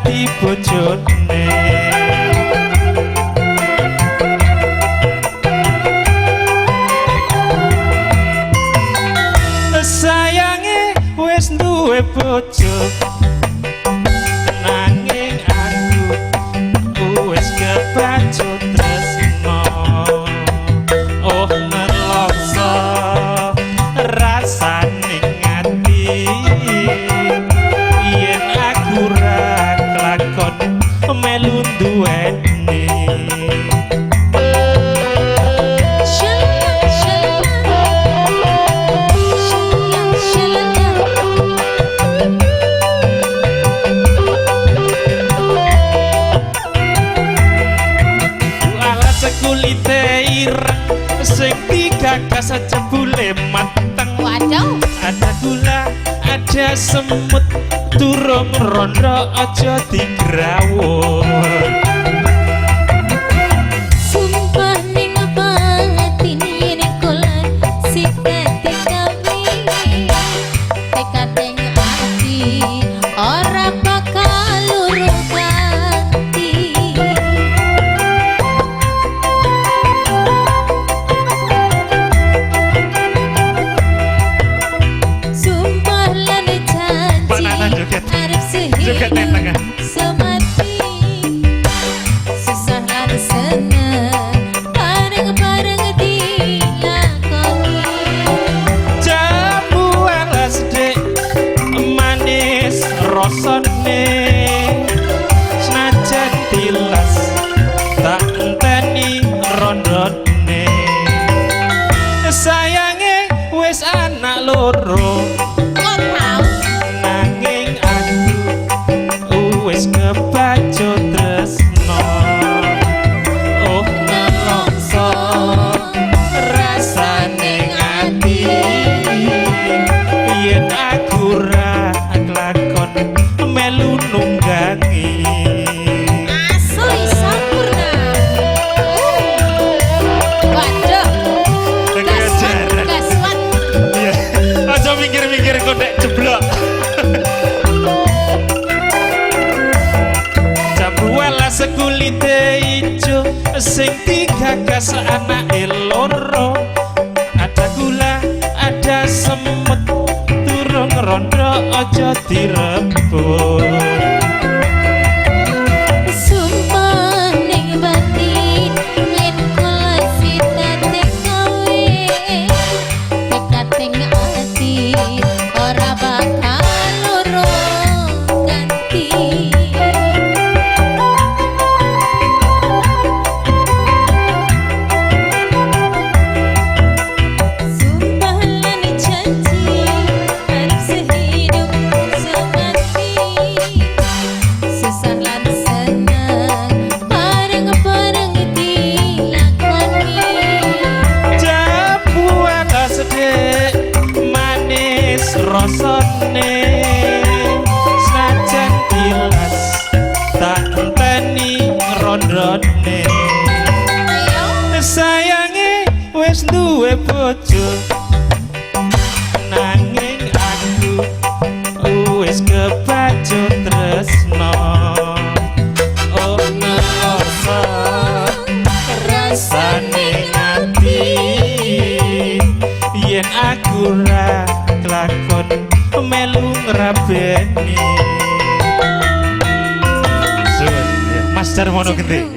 dadi bojone. Sayange wis duwe bojo, nanging aku wis kebacut tresno. Oh nelongso rasane ati, yen aku ra kelakon melu duweni. Kulite ireng sing digagas jebule mateng. Waduh. Ada gula, ada semut, durung rondo aja digrawur. Sumpah ning batin yen kula sikate kami, tekate ati ora bakal luru ganti. Sumpah lan janji arep sehidup semati, susah lan seneng bareng-bareng dilakoni. Jamu alas dek manis rasane, senajan tilas tak enteni rondone. Sayange wis anak loro, Kok tau? Nanging aku wis kebacut tresno. Oh nelongso rasane ati, yen aku ra kelakon melu nunggangi. Asli sampurna. Waduh. Gaswat, gaswat. Aja mikir-mikir kok nek jeblok. Jambu alas kulite ijo sing digagas anake loro. Ada gula, ada semut, durung rondo aja direbut. Sumpah ning batin yen kula sitate kowe, tekate ati ora bakal loro ganti. Sumpah lan janji arep sehidup semati, susah lan seneng bareng-bareng dilakoni. Jambu alas dek manis rasane, senajan tilas tak enteni rondone. Sayange wis duwe bojo, nanging aku wis kebacut tresno. Oh nelongso rasane ati, yen aku ra kelakon melu ngrabeni. Suwun, Mas Darmono Gede.